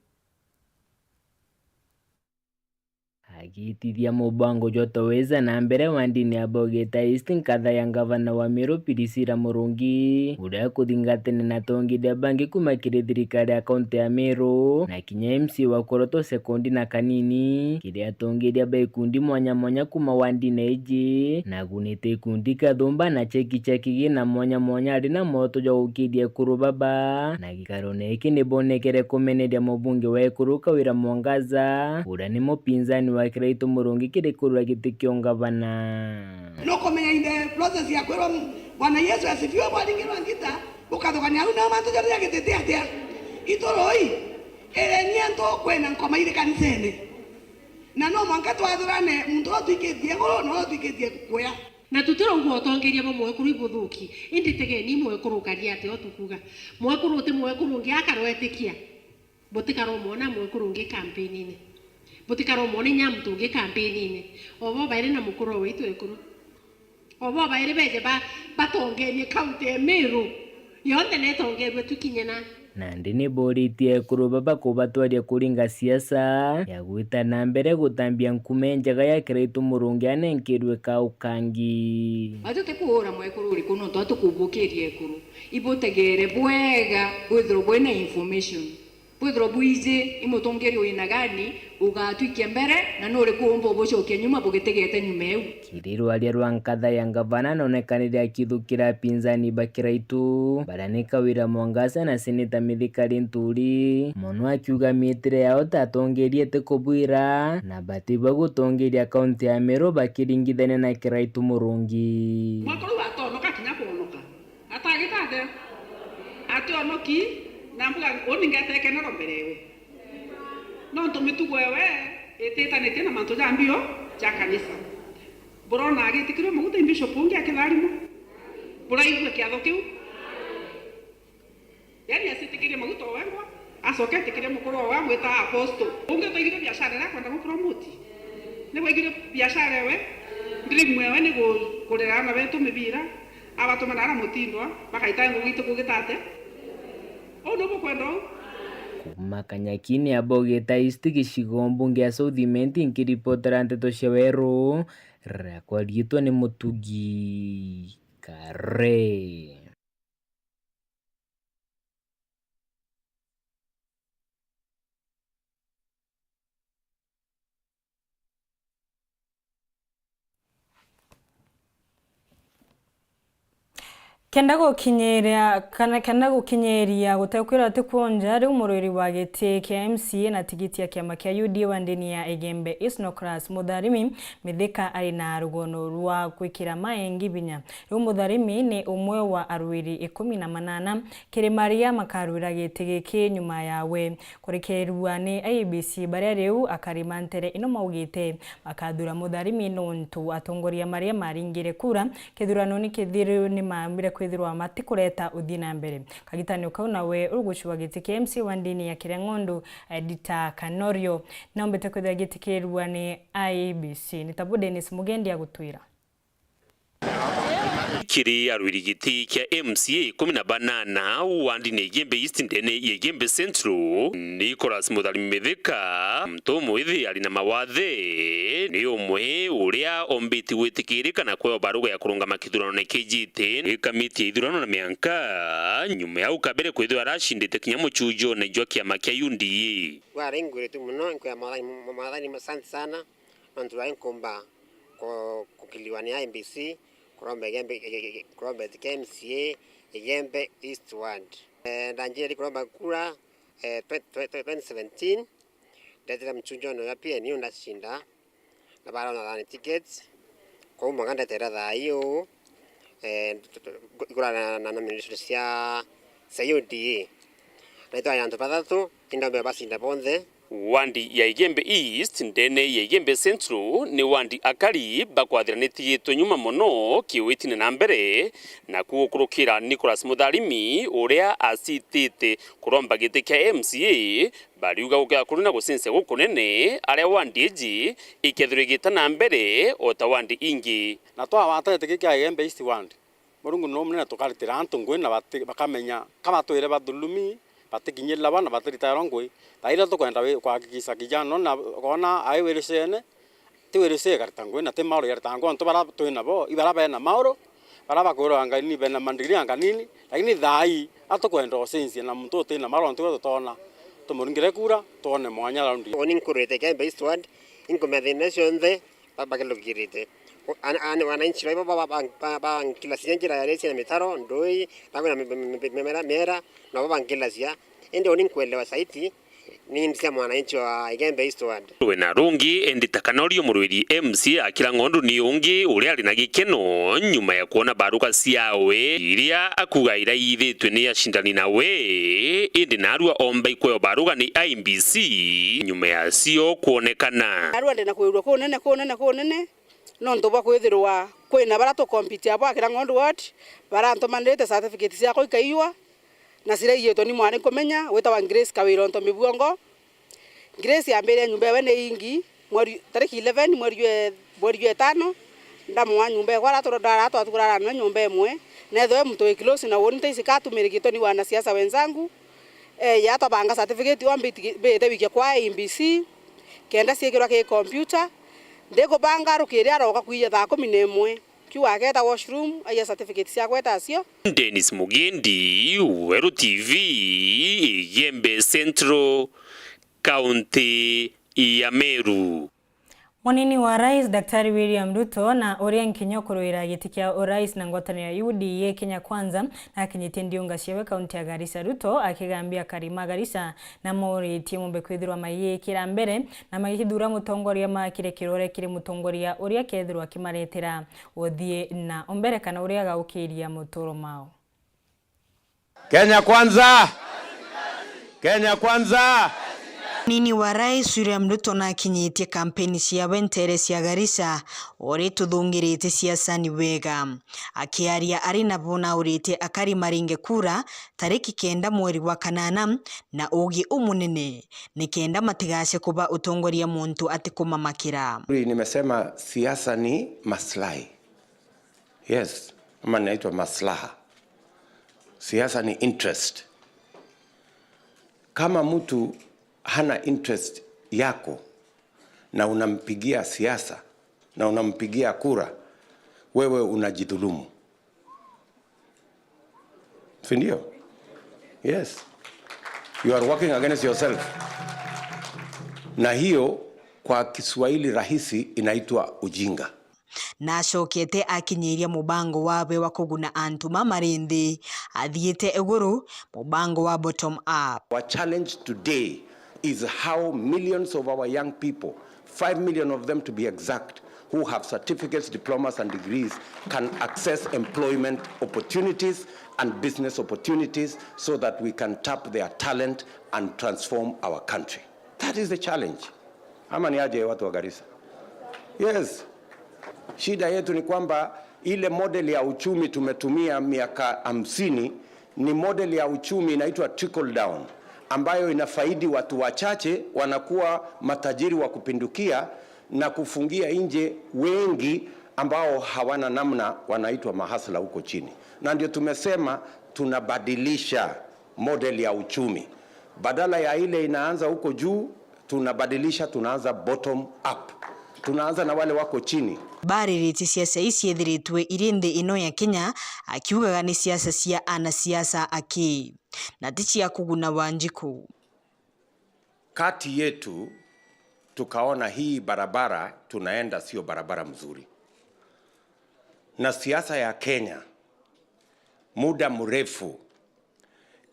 Agitithia mubango jwa Toweza na mbere wandini ya Bogeta East, nkatha ya ngavana wa Meru Priscilla Murungi, uria kuthingatene na atongeria bangi kuma kiri thirikari ya kaunti ya Meru, na kinya M C wa Koroto Sekondi na Kanini, kiri atongeria ba ikundi mwanya mwanya kuma wandini iji, na agunite ikundi Kathumba na Cheki Cheki gi na mwanya mwanya ari na mwoto jwa gukiria ekuru baba, na gikarone giki nibonekere kumeneria mubunge wa ekuru Kawira Mwangaza, uria ni mupinzani wa Kiraitu Murungi kiri kurua giti kia ungavana. Nukumenya in the process ya kwirwa Bwana Yesu asifiwe, bwaringirwa ngita, bukathukania au nao mantu jaria gitite atia? Iturui, ireni antu kwina nkoma iri kanisene. Na no mwanka twathurane muntu uria utwikitie iguru na uria utwikitie kuya. Na tutirauga utongeria bwa mwekuru ibuthuki, indi tegeni mwekuru ukaria atia utukuga. Mwekuru uti mwekuru ungi akarwetikia. Butikaromwona mwekuru ungi kampeni-ini. Butikaromwona inya muntu ungi kampeni-ini. O bo bairi na mukuru o waitu ekuru. O bo bairi beje ba-, batongerie kaunti ya Meru yonthe na itongerue tu kinya na. Nandi niboritie ekuru baba kubatwaria kuringa siasa ya gwita na mbere gutambia nkume njega ya Kiraitu Murungi anenkerue kau kangi. Atutikuura mwekuru uriku nontu atukubukirie ekuru. Ibutegere bwega bwithirwe bwina information. Bwithirwa bwiji i mutongeria wina gani ugatwikia mbere, na nuriku umba ubucokia nyuma bugitegete nyuma eu? Kiri rwaria rwa nkatha ya ngavana, nonekanire akithukira apinzani ba Kiraitu, baria ni Kawira Mwangaza na Seneta Mithika Linturi, mono akiuga mitire yao ta atongeria ti kubwira, na bati ba gutongeria kaunti ya Meru bakiringithania na Kiraitu Murungi. Mwaka uu atonoka kinya kwonoka. Atagita atia? Ationoki, na mbuga, uni ngeta ikenero mbere ewe. Nontu mitugo ewe ititanitie na mantu ja mbio ja kanisa. Burona agitikirwe maguta i bishop ungi akitharimwa? Buraigua kiatho kiu? Yani acitikirie maguta o wengwa, acoke etikirie mukuru o we amwita apostle. Ungi utwaigire biashara iria akwenda gupromote? Ni bwaigire biashara ewe, dream ewe ni ku-, kurira aana betu mibira, abatuma na ara mutindwa, bakaita ngugi itu kugita atia? Uu ni bukwenda uu? Kuuma Kanyakini, Abogeta East, gicigo mbunge ya South Imenti, nkiripotera nteto cia Weru, riakwa riitwa ni Mutugi Kare. Kenda gukinyiria, kana kenda gukinyiria gutekwira ati kwonja, riu murwiri wa giti kia M C A na tigiti ya kiama kia U D A wa ndini ya Igembe East, Nicholas Mutharimi Mithika ari na rugono rwa gwikira maengi binya. Riu Mutharimi ni umwe wa arwiri ikumi na manana kiri maria makarwira giti giki nyuma yawe. Kurekerua ni I E B C, baria riu akari ma ntere ino maugite makathura Mutharimi nontu atongoria maria maringire kura kithuranone kithiru ni maambire kwithirwa matikureta uthii na mbere. Kagitani kau nawe uruguci wa giti kia M C A wa ndini ya Kireng'ondu, Edita Kanorio, naombite kwithirwa gitikirua ni I E B C. Ni tabu Dennis Mugendi agutwira. Kiri arwiri giti kia M C A ikumi na banana wa ndini ya Igembe East ndene ya Igembe Central, Nicholas Mutharimi Mithika, muntu umwithi ari na mawathe, ni umwe uria ombiti gwitikirika na kwewa baruga ya kurungama kithurano na ikijite ni kamiti ya ithurano na mianka, nyuma ya ukabere kwithirwa aracindite kinya mucujone jwa kiama kia U D A. Bwari ngwiritu muno, nkwira mwathani, mwathani, asante sana. Nontu rwai nkumba ku-, kukiliwa ni I E B C, kuromba Igembe, kuromba giti kia M C A, Igembe East Ward. Eh, ndanjire kuromba kura, eh, twenty, twenty, twenty seventeen, ndetire mchunjoni wa P N U ndacinda, na barona thani tickets, kou mwanka ndetera thaa iu, eh, igurana na nomination cia, cia U D A. Na itwari antu bathatu, indombe bacinda bonthe. Wandi ya Igembe East ndene ya Igembe Central ni wandi akari bakwathira nitigitwe nyuma mono kiwitine na mbere, na kugukurukira Nicholas Mutharimi uria acitite kuromba giti kia M C A, bariuga gukea kuri na gucinca gukunene aria wandi iji ikethirwa igita na mbere o ta wandi ingi. Na twawatete giki kia Igembe East Ward, Murungu no munene tukaritira antu ngui na bati-, bakamenya ka batwire bathulumi, batikinyirira bo na batiritairwa ngui. Thaa iria tukwenda wi-, kuhakikisha kijana ona koona ai wiricene, ti wirice ikarita ngui na ti mauru yarita ngui. Antu bara twi nabo, i bara bena mauru, bara bakwirwa anga nini, bena mandigiri anga nini, lakini thaa ii atukwenda ucincie na muntu uti na mauru antu tutoona tumuringire kura, twone mwanya raundi. Uni nkurite Igembe East Ward, inkumenya thina cionthe, ba-, bakilukirite. O-, an-, an-, wananchi baibo ba-, ba-, ba-, ba-, bankilasia njira ya resi na mitaro, ndui, na kwina mi-, mi-, mi-, mimera, miera, nabo bankilasia. Indi uni nkwelewa saiti, ni indi cia mwananchi wa Igembe East Ward. Rwena rungi, indi ta Kanorio murwiri M C A akira ng'ondu ni ungi uria ari na gikeno nyuma ya kwona baruga ciawe iria akuga iraithitwe ni acindani nawe, indi narua omba ikweo baruga ni I E B C nyuma ya cio kwonekana. Narua ndina kwirua kunene, kunene, kunene, nontu bwa kwithirwa kwina bara tukompitia abo akira ng'ondu ward, barantumanirite certificate ciakwa ikaiywa, na ciraiyitwe ni mwana nkumenya witagwa Grace Kawira Onto Mibwongo. Grace yambire nyumba ewe ni ingi, mweri, tariki eleven, mweri jwe, mweri jwe tano, ndamwa nyumba ekwa, ara turo-, ndara twaturara na nyumba emwe, na ethwe muntu wi close na woni ntaisi katumirikitwe ni wanasiasa wenzangu. Eh, ya twabanga certificate wa mbiti-, mbite wikia kwa I E B C, kenda ciikirwa ki computer. Ndikubanga rukiri aroka kwija thaa kumi na imwe. Kiu ageta washroom, aia certificate ciakwa eta acio. Dennis Mugendi, Weru T V, Igembe Central, County ya Meru. Munini wa Rais Daktari William Ruto na uria nkinya ukurwira giti kia urais na ngwataniro ya U D A Kenya Kwanza nakinyitie ndiunga ciewe kaunti ya Garissa. Ruto akigambia akari ma Garissa na moritie mombe kwithirwa magikira mbere na magithuura mutongoria makire kirore kiri mutongoria uria akethirwa akimaretera uthii na umbere kana uria agaukiria muturo mao. Kenya Kwanza! Kenya Kwanza! Munini wa Rais William Ruto nakinyitie kampeni ciawe nteere cia Garissa, ori tuthungirite siasani wega. Akiaria ari nabo naurite akari maringe kura tariki kenda mweri wa kanana na ugi umunene, nikenda matigace kuba utongoria muntu atikumamakira. Nimesema siasa ni maslahi. Yes, ama inaitwa maslaha. Siasa ni interest. Kama mtu hana interest yako na unampigia siasa na unampigia kura, wewe unajidhulumu. Si ndio? Yes. You are working against yourself. Na hiyo kwa Kiswahili rahisi inaitwa ujinga. Nacokete akinyiria mubango wawe wa kuguna antu ma mari nthi, athiite iguru, mubango wa bottom up. Our challenge today is how millions of our young people, five million of them to be exact, who have certificates, diplomas, and degrees, can access employment opportunities and business opportunities so that we can tap their talent and transform our country. That is the challenge. Ama ni aje, watu wa Garissa? Yes. Shida yetu ni kwamba ile model ya uchumi tumetumia miaka hamsini ni model ya uchumi inaitwa trickle down, ambayo inafaidi watu wachache, wanakuwa matajiri wa kupindukia na kufungia nje wengi ambao hawana namna, wanaitwa mahasla huko chini. Na ndio tumesema tunabadilisha model ya uchumi. Badala ya ile inaanza huko juu, tunabadilisha, tunaanza bottom up. Tunaanza na wale wako chini. Bariritie siasa ici ciethiritwe iri nthi ino ya Kenya, akiugaga ni siasa cia anasiasa aki, na ti cia kuguna Wanjiku. Kati yetu tukaona hii barabara tunaenda sio barabara mzuri. Na siasa ya Kenya muda mrefu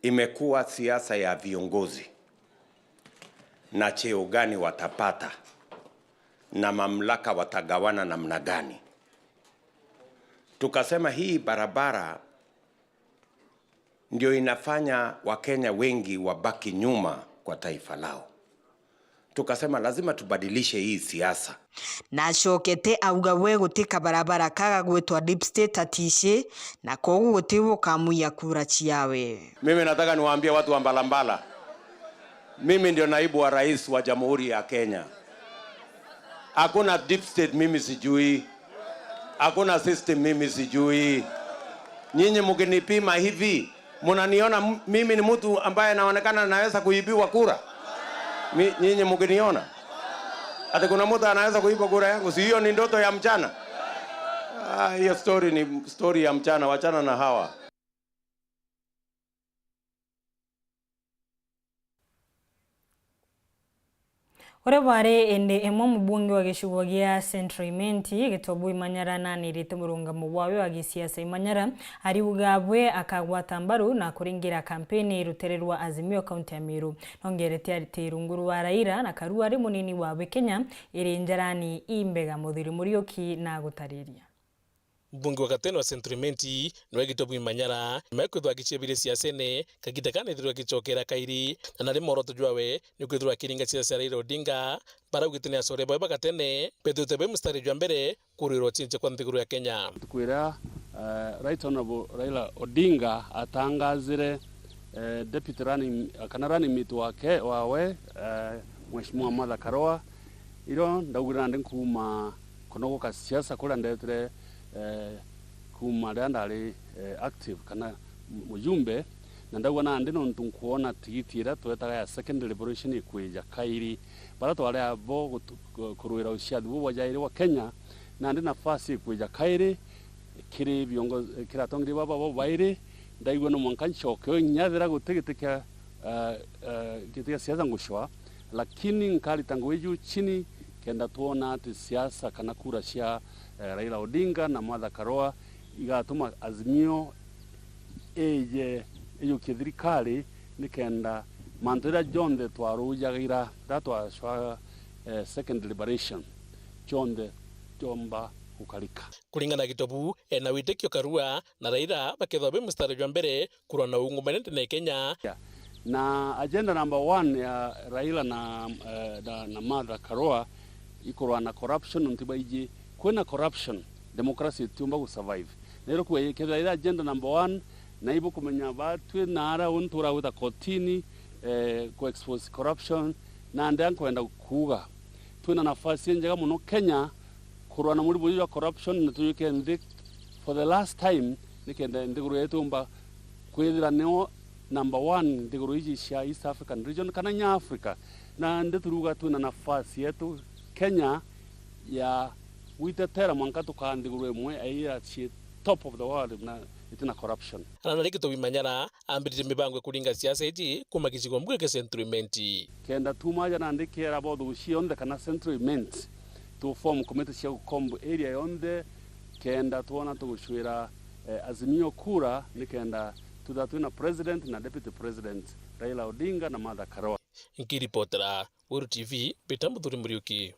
imekuwa siasa ya viongozi na cheo gani watapata na mamlaka watagawana namna gani. Tukasema hii barabara ndio inafanya Wakenya wengi wabaki nyuma kwa taifa lao. Tukasema lazima tubadilishe hii siasa. Nacokete auga we guti kabarabara kaga gwitwa Deep State atici, na kogu guti ukamwiya kura ciawe. Mimi nataka niwaambie watu wa Mbalambala, mimi ndio naibu wa rais wa Jamhuri ya Kenya. Hakuna Deep State mimi sijui. Hakuna system mimi sijui. Nyinyi mkinipima hivi, mnaniona m-, mimi ni mtu ambaye naonekana naweza kuibiwa kura? Mi-, nyinyi mkiniona? Ati kuna mtu anaweza kuiba kura yangu? Si hiyo ni ndoto ya mchana? Ah, hiyo story ni story ya mchana, wachana na hawa. Uria bwari indi imwe mubunge wa gicigo gia Central Imenti, Gitobu Imanyara, nanirite murungamo bwawe wa gisiasa. Imanyara ariuga bwe akagwata mbaru na kuringira kampeni rutere rwa Azimio kaunti ya Meru. Nongerete ati rungu rwa Raila na Karua ari munini wawe, Kenya iri njarani imbega. Muthiri Muriuki na gutariria. Mbunge wa gatene wa Central Imenti niwe Gitobu Imanyara, nyuma ya kwithirwa agiciabiria siasene, kagiita kana ethirwa agicokera kairi, na nari mworoto jwawe ni kwithirwa akiringa siasa cia Raila Odinga, baraugite ni acoria bawe ba gatene bethirite be mustari jwa mbere kurwira ucinci kwa nthiguru ya Kenya. Tukwira, eh, Right Honorable Raila Odinga atangazire, eh, deputy running, kana running mate wake, wawe, eh, Mheshimiwa Martha Karua, irio ndaugire nandi nkuuma kunogoka siasa kuria ndetire, eh, kuuma riria ndari, eh, active kana mujumbe, na ndaugua nandi nontu nkwona tigiti iria twetaga ya second liberation ikwija kairi. Baria twari abo gutu-, ku-, kurwira uciathi buu bwa jairi bwa Kenya, nandi nafasi ikwija kairi kiri biongo-, kiri atongeria baba babairi, ndaigua no mwanka ncoke o nyathira guti giti kia, eh, eh, giti kia siasa ngucwa, lakini nkarita ngugi juu chini kenda twona ati siasa kana kura cia, eh, Raila Odinga na Martha Karua igatuma Azimio ije ijukie thirikari, nikenda mantu jaria jonthe twarujagira riria twacwaga, eh, second liberation, jonthe jomba gukarika. Kuringana na Gitobu, ena witikio Karua na Raila bakethirwa be mustari jwa mbere kurwa na ungumania ndene ya Kenya. Na agenda number one ya Raila na, eh, na, na Martha Karua ikurwa na corruption, nontu baiji kwina corruption, democracy itiumba gu survive. Na iro kuwa ikethira iri agenda number one, na ibukumenya batwi na ara untu uragwita kotini, eh, ku expose corruption, na ndea nkwenda kuuga twina nafasi injega muno Kenya kurwa na murimu jwa corruption, na tujuke nthi for the last time, nikenda nthiguru yetu yumba kwithira nio number one nthiguru iji cia East African region kana inya Africa. Na ndi turuga twina nafasi yetu Kenya ya gwitetera mwanka tukaa nthiguru imwe aira ci top of the world na itina corruption. Ana na ringi Tobimanyara ambiritie mibango ya kuringa siasa iji kuma gicigo mbunge kia Central Imenti. Kenda tuma aja nandi kiera bothugu cionthe kana Central Imenti tu form committee cia gucomb area yonthe, kenda twona tugucwira, eh, Azimio kura, ni kenda tutha twina president na deputy president Raila Odinga na Martha Karua. Nkiripotera Weru T V, mbita Muthuri Muriuki.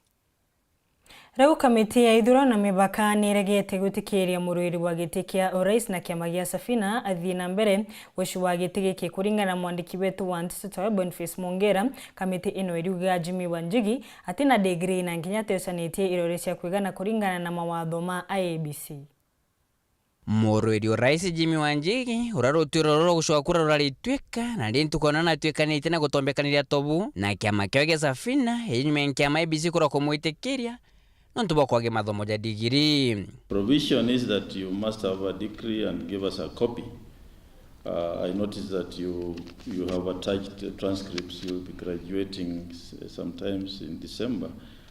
Riu kamiti ya ithurano na mipaka niregete gwitikiria murwiri wa giti kia urais na kiama gia Safina athii na mbere gucua giti giki. Kuringana na mwandiki wetu wa nteto tawe Boniface Mongera, kamiti ino iriuga Jimmy Wanjigi atina degree na nkinya atecanitie irore cia kwigana kuringana na mawatho ma I E B C. Murwiri urais Jimmy Wanjigi, uria rutwiro ruru rwa gucoka kura ruraritwika, na ndi ntuku ina natwikanitie na gutombekaniria tobu na kiama kiao gia Safina, iji nyuma ya kiama I E B C kurwa kumwitikiria nontu bwa kwagia mathomo ja digiri. Provision is that you must have a degree and give us a copy. Uh, I notice that you, you have attached transcripts. You'll be graduating s-, sometimes in December,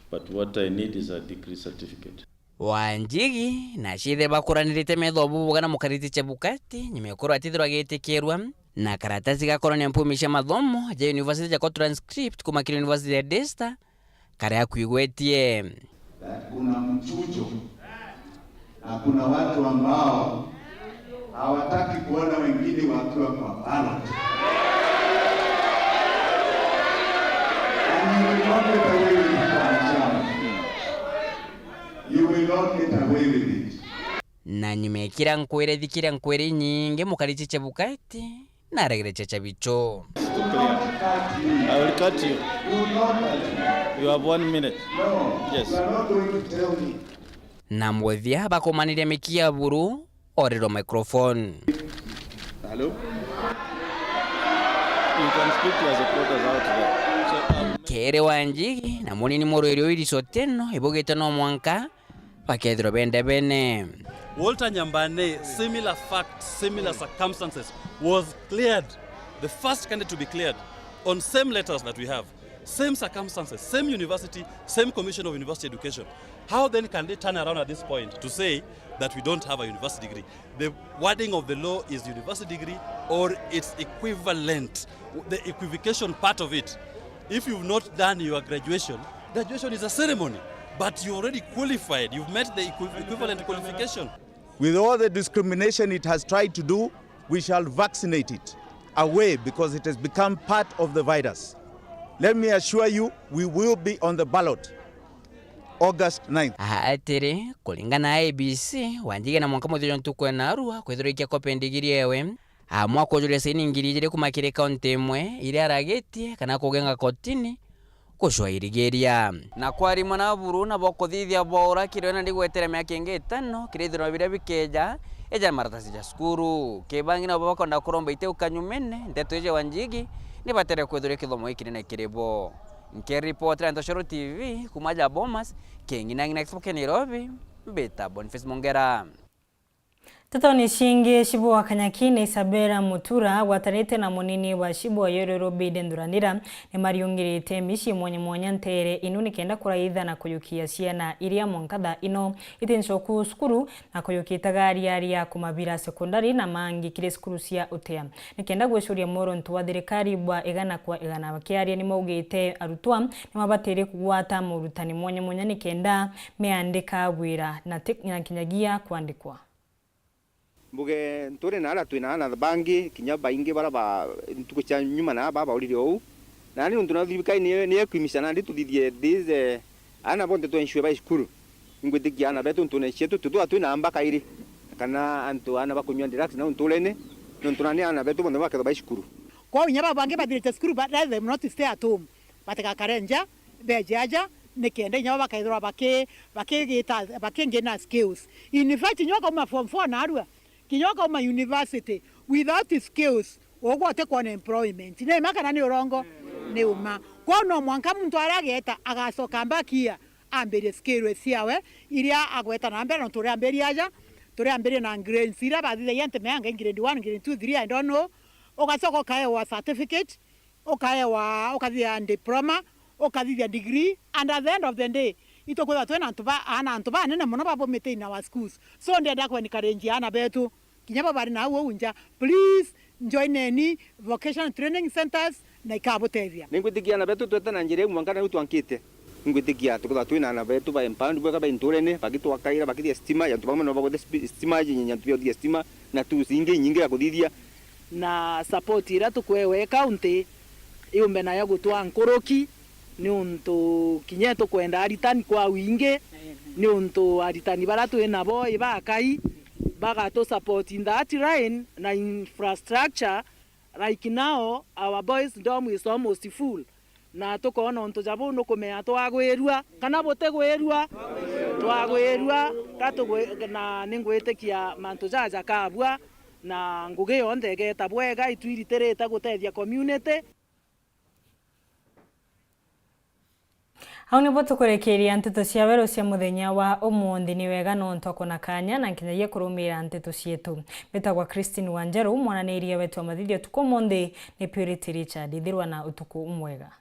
but what I need is a degree certificate. Wanjigi na ciithire bakuranirite metho bubuga na mukariti Chebukati, nyuma ya kurwa atithirwa agitikirwa na karatasi ga kuronania mpumi cia mathomo ja university jako transcript kuma kiri university ya Daystar, karia akwigwetie. That kuna mchujo na kuna watu ambao hawataki kuona wengine wakiwa kwa ballot. And you will not get away with it, Wanachama. You will not get away with it. Na nyuma ya kiria nkwire, thikiria nkwire inyingi, mukariti Chebukati na aregere Chacha Bicho. I will cut you. You have one minute. Yes. Na muthia bakumaniria mikia buru, orirwa microphone. Hello? You can speak to your supporters out there. So, um, Kiri Wanjigi na munini murwiri uyu Irisoteno ibugite no mwanka bakethirwa bende bene. Walter Nyambane, similar fact, similar circumstances, was cleared, the first candidate to be cleared on same letters that we have, same circumstances, same university, same Commission of University Education. How then can they turn around at this point to say that we don't have a university degree? The wording of the law is university degree or its equivalent, the equivocation part of it. If you've not done your graduation, graduation is a ceremony, but you already qualified, you've met the equi-, equivalent qualification. With all the discrimination it has tried to do, we shall vaccinate it away because it has become part of the virus. Let me assure you, we will be on the ballot August ninth. Atiri, kuringana na I E B C, Wanjigi na mwanka muthia jwa ntuku ena arua kwithirwa ikia kope ndigiri ewe, amwe akujuria saini ngiri ijiri kuma kiri kaunti imwe iria aragitie kana kugenga kotini, gucwa irigiria. Na kwarimwa na buru nabo kuthithia bwa ura kiri we na ndigwetere miaka ingi itano kiri ithurano biria bikeja, eja na maratasi ja cukuru. Kibangi nabo bakwenda kuromba ite ukanyumene, nteto iji Wanjigi ni batere kwithirwa kithomo gikinene kiri bo. Nkiripotera Ntoshoro T V kuma ja Bomas, king'inang'ina Expo kia Nairobi, mbita Boniface Mongera. Ntetoni cingi, Cibu wa Kanyaki na Isabella Mutura agwatanite na munini wa Cibu wa Yororo Biden Thuranira ni mariungirite micii mwanya mwanya ntere inu nikenda kuraitha na kuyukia ciana iria mwanka thaa ino itincoku cukuru na kuyukitaga ariaria kumabira sekondari na mangi kiri cukuru cia utea. Nikenda gwicuria mworonto wa thirikari bwa igana kwa igana. Bakiaria ni maugite arutwa ni mabatire kugwata morutani mwanya mwanya nikenda meandika wira na te-, na kinyagia kwandikwa. Mbuge nturi na aria twina aana bangi kinya baingi baria ba ntuku cia nyuma na babaurire uu. Nandi nontu na thirikari ni, ni ekwimica nandi tuthithie this, eh, aana bonthe twa ensure bai cukuru. Ingwitikia aana betu ntune cietu tutwa twina amba kairi kana antu aana bakunyua drugs nau nturene, nontu nandi aana betu bonthe bakethwa bai cukuru. Kwou inya bau bangi bathirite cukuru, ba, let them not stay at home. Batigakare nja, beje aja, nikenda inya bo bakethirwa baki-, bakigita, bakingina skills. In fact, inya ukauma form four narua, kinya ukauma university, without skills, ugwe utikwona employment. Ni ma kana ni urongo? Ni uma. Kwou no mwanka muntu aria ageta, agacoka mbakia, ambirie skill ciawe, iria agweta na mbere, nontu uriambirie aja, turiambirie na grades iria bathithagia ntemeanga in grade one, grade two, three, I don't know. Ugacoka ukaewa certificate, ukaewa, ukathithia diploma, ukathithia degree, and at the end of the day, itukwithwa twina antu ba, ana antu banene mono babumite in our schools. So, ndienda ku encourage ana betu, kinya bo bari na au uu nja, please, joineni vocational training centers, na ikabutethia. Ningwitikia ana betu twete na njira iu mwanka nau twankite. Ningwitikia tukwithwa twina ana betu ba empowered bwega ba inturene, bagitwakaira, bakithia stima, antu bamwe no bagwete spi-, stima, antu biothia stima, na tools ingi inyingi ya kuthithia. Na support iria tukwewa i county, yumbe nayo gutwaa nkuruki, niuntu kinya tukwenda aritani kwa wingi, niuntu aritani baria twi nabo i bakai, bagatu support in that line na infrastructure, like now our boys dorm is almost full. Na tukoona untu ja buu nukumenya twagwirua, kana butigwirua? Twagwirua, ka tugwi-, na ningwitikia mantu jaja jakabua, na ngugi yonthe igeeta bwega, itwiritirite gutethia community. Au nibo tukurekeria nteto cia weru cia muthenya wa umunthi. Ni wega nontu akona kanya na nkinyagia kurumira nteto cietu. Mbitagwa Christine Wanjeru, mwananiria wetu wa mathithio utuku umunthi ni Purity Richard. Ithirwa na utuku umwega.